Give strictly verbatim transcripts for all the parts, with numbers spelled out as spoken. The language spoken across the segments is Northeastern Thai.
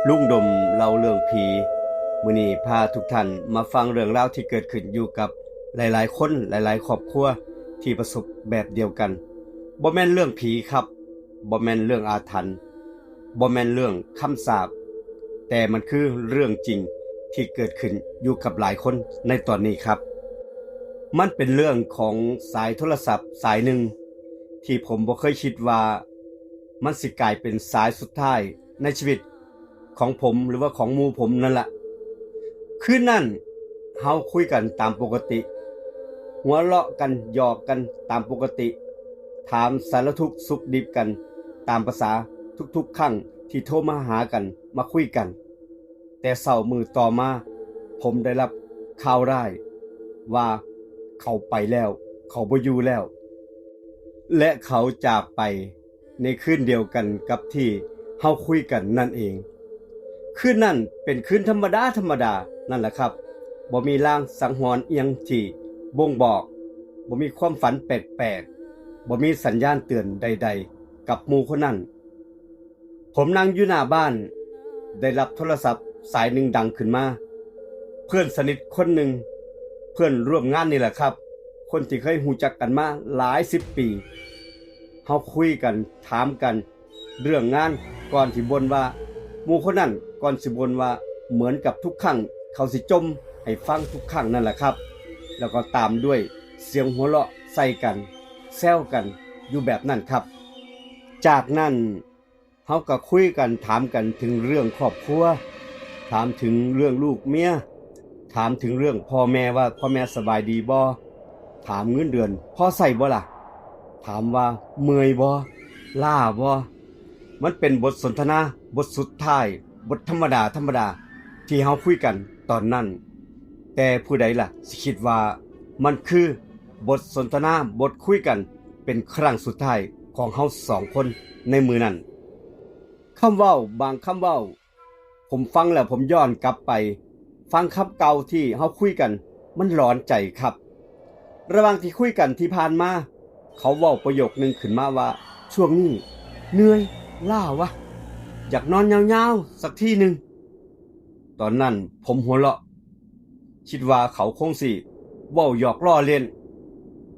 ลุงดมเล่าเรื่องผี มื้อนี้พาทุกท่านมาฟังเรื่องราวที่เกิดขึ้นอยู่กับหลายๆคน หลายๆครอบครัวที่ประสบแบบเดียวกัน บ่แม่นเรื่องผีครับ บ่แม่นเรื่องอาถรรพ์ บ่แม่นเรื่องคำสาป แต่มันคือเรื่องจริงที่เกิดขึ้นอยู่กับหลายคนในตอนนี้ครับ มันเป็นเรื่องของสายโทรศัพท์สายหนึ่ง ที่ผมบ่เคยคิดว่ามันสิกลายเป็นสายสุดท้ายในชีวิตของผมหรือว่าของหมู่ผมนั่นละ คืนนั้นเฮาคุยกันตามปกติ หัวเราะกันหยอกกันตามปกติ ถามสารทุกข์สุขดิบกันตามประสาทุกๆครั้งที่โทรมาหากันมาคุยกัน แต่เช้ามื้อต่อมา ผมได้รับข่าวร้ายว่าเขาไปแล้ว เขาบ่อยู่แล้ว และเขาจากไปในคืนเดียวกันกับที่เฮาคุยกันนั่นเอง คืนนั้นเป็นคืนธรรมดาธรรมดานั่นแหละครับ บ่มีลางสังหรณ์อิหยังที่บ่งบอก บ่มีความฝันแปลกๆ บ่มีสัญญาณเตือนใดๆ กับหมู่คนนั้น ผมนั่งอยู่หน้าบ้าน ได้รับโทรศัพท์สายหนึ่งดังขึ้นมา เพื่อนสนิทคนหนึ่ง เพื่อนร่วมงานนี่แหละครับ คนที่เคยรู้จักกันมาหลายสิบปี เฮาคุยกันถามกันเรื่องงาน ก่อนสิบ่นว่า หมู่คนนั้นก่อนสิบ่นว่า เหมือนกับทุกครั้งเขาสิจ่มให้ฟังทุกครั้งนั่นแหละครับ แล้วก็ตามด้วยเสียงหัวเราะใส่กัน แซวกันอยู่แบบนั้นครับ จากนั้นเฮาก็คุยกันถามกันถึงเรื่องครอบครัว ถามถึงเรื่องลูกเมีย ถามถึงเรื่องพ่อแม่ว่าพ่อแม่สบายดีบ่ ถามเงินเดือนพอใช้บ่ล่ะ ถามว่าเมื่อยบ่ ล้าบ่ มันเป็นบทสนทนาบทสุดท้าย บทธรรมดาธรรมดาที่เฮาคุยกันตอนนั้น แต่ผู้ใดล่ะสิคิดว่ามันคือบทสนทนาบทคุยกันเป็นครั้งสุดท้ายของเฮาสองคนในมื้อนั้น คำเว้าบางคำเว้า ผมฟังแล้วผมย้อนกลับไปฟังคำเก่าที่เฮาคุยกัน มันหลอนใจครับ ระหว่างที่คุยกันที่ผ่านมา เขาเว้าประโยคหนึ่งขึ้นมาว่า ช่วงนี้เหนื่อยล้าวะ อยากนอนยาวๆสักทีหนึ่ง ตอนนั้นผมหัวเราะ คิดว่าเขาคงสิเว้าหยอกล้อเล่น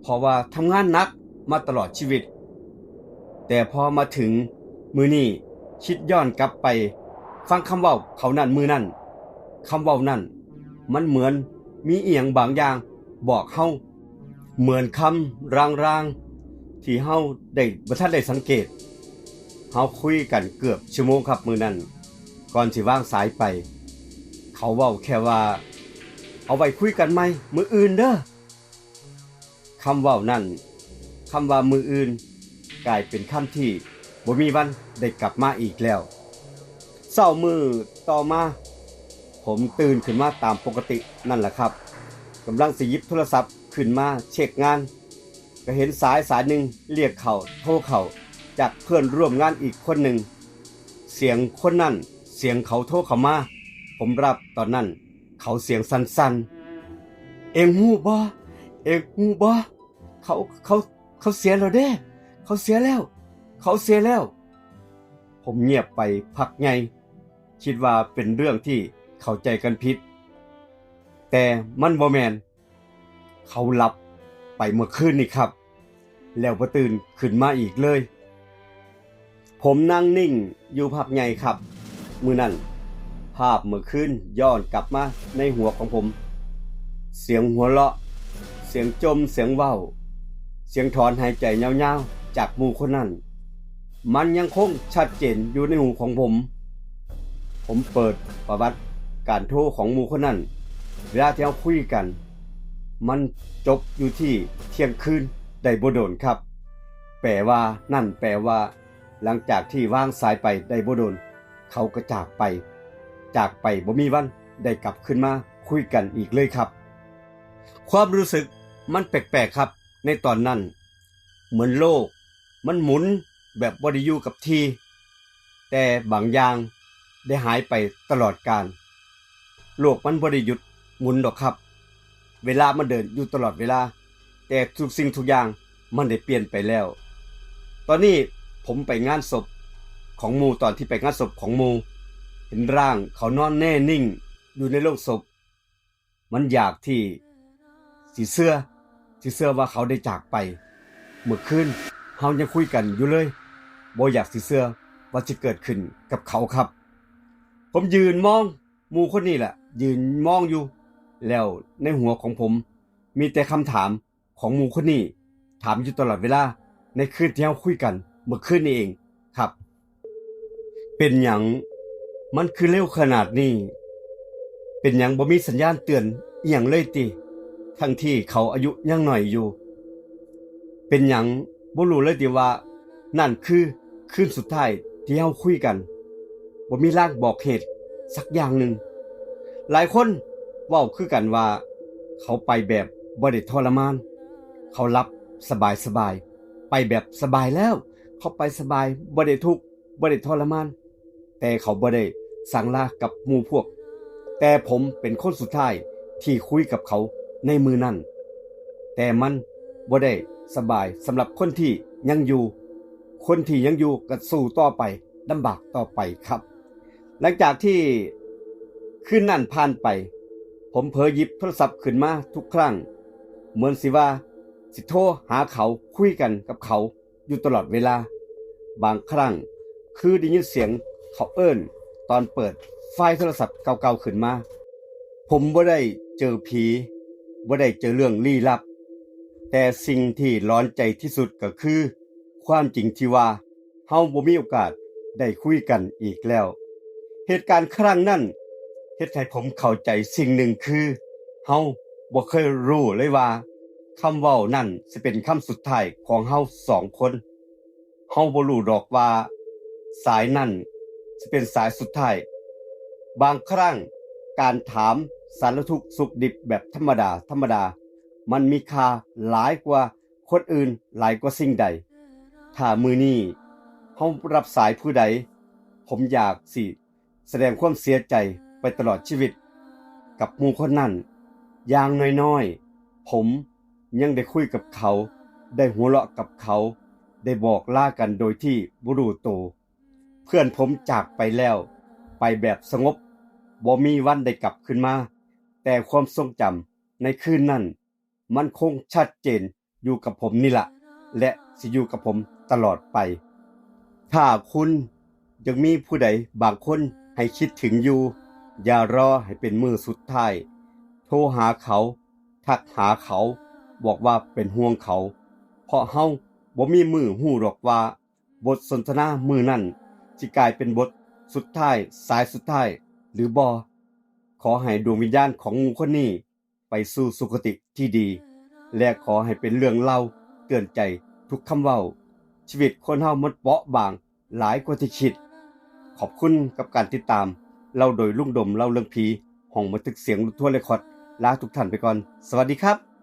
เพราะว่าทำงานหนักมาตลอดชีวิต แต่พอมาถึงมื้อนี้ คิดย้อนกลับไปฟังคำเว้าเขานั้นมื้อนั้น คำเว้านั้นมันเหมือนมีอีหยังบางอย่างบอกเฮา เหมือนคำลางๆที่เฮาได้บ่ทันได้สังเกต เฮาคุยกันเกือบชั่วโมงครับมื้อนั้น ก่อนสิวางสายไป เขาเว้าแค่ว่า เอาไว้คุยกันใหม่มื้ออื่นเด้อ คำเว้านั้น คำว่ามื้ออื่น กลายเป็นคำที่บ่มีวันได้กลับมาอีกแล้ว เช้ามื้อต่อมา ผมตื่นขึ้นมาตามปกตินั่นแหละครับ กำลังสิหยิบโทรศัพท์ขึ้นมาเช็คงาน ก็เห็นสายสายหนึ่งเรียกเข้า โทรเข้า จากเพื่อนร่วมงานอีกคนหนึ่ง เสียงคนนั้น เสียงเขาโทรเข้ามา ผมรับตอนนั้น เขาเสียงสั่นๆ เอ็งฮู้บ่ เอ็งฮู้บ่ เขา เขา เขาเสียแล้วเด้ เขาเสียแล้ว เขาเสียแล้ว ผมเงียบไปพักใหญ่ คิดว่าเป็นเรื่องที่เข้าใจกันผิด แต่มันบ่แม่น เขาหลับไปเมื่อคืนนี่ครับ แล้วบ่ตื่นขึ้นมาอีกเลย ผมนั่งนิ่งอยู่พักใหญ่ครับ มื้อนั้น ภาพเมื่อคืนย้อนกลับมาในหัวของผม เสียงหัวเราะ เสียงจ่ม เสียงเว้า เสียงถอนหายใจยาวๆ จากหมู่คนนั้น มันยังคงชัดเจนอยู่ในหูของผม ผมเปิดประวัติการโทรของหมู่คนนั้น เวลาที่เฮาคุยกัน มันจบอยู่ที่เที่ยงคืนได้บ่โดนครับ แปลว่า นั่นแปลว่า หลังจากที่วางสายไปได้บ่โดน เขาก็จากไป จากไปบ่มีวันได้กลับคืนมาคุยกันอีกเลยครับ ความรู้สึกมันแปลกๆครับ ในตอนนั้น เหมือนโลกมันหมุนแบบบ่ได้อยู่กับที่ แต่บางอย่างได้หายไปตลอดกาล โลกมันบ่ได้หยุดหมุนดอกครับ เวลามันเดินอยู่ตลอดเวลา แต่ทุกสิ่งทุกอย่างมันได้เปลี่ยนไปแล้ว ตอนนี้ผมไปงานศพของหมู่ ตอนที่ไปงานศพของหมู่ เห็นร่างเขานอนแน่นิ่งอยู่ในโลงศพ มันอยากที่สิเชื่อ สิเชื่อว่าเขาได้จากไป เมื่อคืนเฮายังคุยกันอยู่เลย บ่อยากสิเชื่อว่าสิเกิดขึ้นกับเขาครับ ผมยืนมองหมู่คนนี้แหละ ยืนมองอยู่ แล้วในหัวของผมมีแต่คำถามของหมู่คนนี้ ถามอยู่ตลอดเวลา ในคืนที่เฮาคุยกันเมื่อคืนนี้เองครับ เป็นหยังมันคือเร็วขนาดนี้ เป็นหยังบ่มีสัญญาณเตือนอิหยังเลยติ ทั้งที่เขาอายุยังน้อยอยู่ เป็นหยังบ่รู้เลยติว่า นั่นคือคืนสุดท้ายที่เฮาคุยกัน บ่มีลางบอกเหตุสักอย่างหนึ่ง หลายคนเว้าคือกันว่า เขาไปแบบบ่ได้ทรมาน เขาหลับสบายสบาย ไปแบบสบายแล้ว เขาไปสบาย บ่ได้ทุกข์ บ่ได้ทรมาน แต่เขาบ่ได้สั่งลากับหมู่พวก แต่ผมเป็นคนสุดท้ายที่คุยกับเขาในมื้อนั้น แต่มันบ่ได้สบายสำหรับคนที่ยังอยู่ คนที่ยังอยู่ก็สู้ต่อไป ลำบากต่อไปครับ หลังจากที่คืนนั้นผ่านไป ผมเผลอหยิบโทรศัพท์ขึ้นมาทุกครั้ง เหมือนสิว่าสิโทรหาเขา คุยกันกับเขาอยู่ตลอดเวลา บางครั้งคือได้ยินเสียงเขาเอิ้นตอนเปิดไฟล์โทรศัพท์เก่าๆขึ้นมา ผมบ่ได้เจอผี บ่ได้เจอเรื่องลี้ลับ แต่สิ่งที่หลอนใจที่สุดก็คือ ความจริงที่ว่าเฮาบ่มีโอกาสได้คุยกันอีกแล้ว เหตุการณ์ครั้งนั้นเฮ็ดให้ผมเข้าใจสิ่งหนึ่งคือ เฮาบ่เคยรู้เลยว่าคำเว้านั้นสิเป็นคำสุดท้ายของเฮาสองคน เฮาบ่รู้ดอกว่าสายนั้นสิเป็นสายสุดท้าย บางครั้งการถามสารทุกข์สุขดิบแบบธรรมดาธรรมดา มันมีค่าหลายกว่าคนอื่น หลายกว่าสิ่งใด ถ้ามื้อนี้เฮารับสายผู้ใด ผมอยากสิแสดงความเสียใจไปตลอดชีวิตกับหมู่คนนั้น อย่างน้อยๆ ผมยังได้คุยกับเขา ได้หัวเราะกับเขา ได้บอกลากันโดยที่บ่รู้โต เพื่อนผมจากไปแล้ว ไปแบบสงบ บ่มีวันได้กลับคืนมา แต่ความทรงจำในคืนนั้น มันคงชัดเจนอยู่กับผมนี่ละ และสิอยู่กับผมตลอดไป ถ้าคุณยังมีผู้ใดบางคนให้คิดถึงอยู่ อย่ารอให้เป็นมื้อสุดท้าย โทรหาเขา ทักหาเขา บอกว่าเป็นห่วงเขา เพราะเฮาบ่มีมื้อฮู้ดอกว่า บทสนทนามื้อนั้นสิกลายเป็นบทสุดท้าย สายสุดท้ายหรือบ่ ขอให้ดวงวิญญาณของหมู่คนนี้ไปสู่สุคติที่ดี และขอให้เป็นเรื่องเล่าเตือนใจทุกคำเว้า ชีวิตคนเฮามันเปราะบางหลายกว่าที่คิด ขอบคุณกับการติดตาม เล่าโดยลุงดมเล่าเรื่องผี ห้องบันทึกเสียงลุงทวนเรคคอร์ด ลาทุกท่านไปก่อน สวัสดีครับ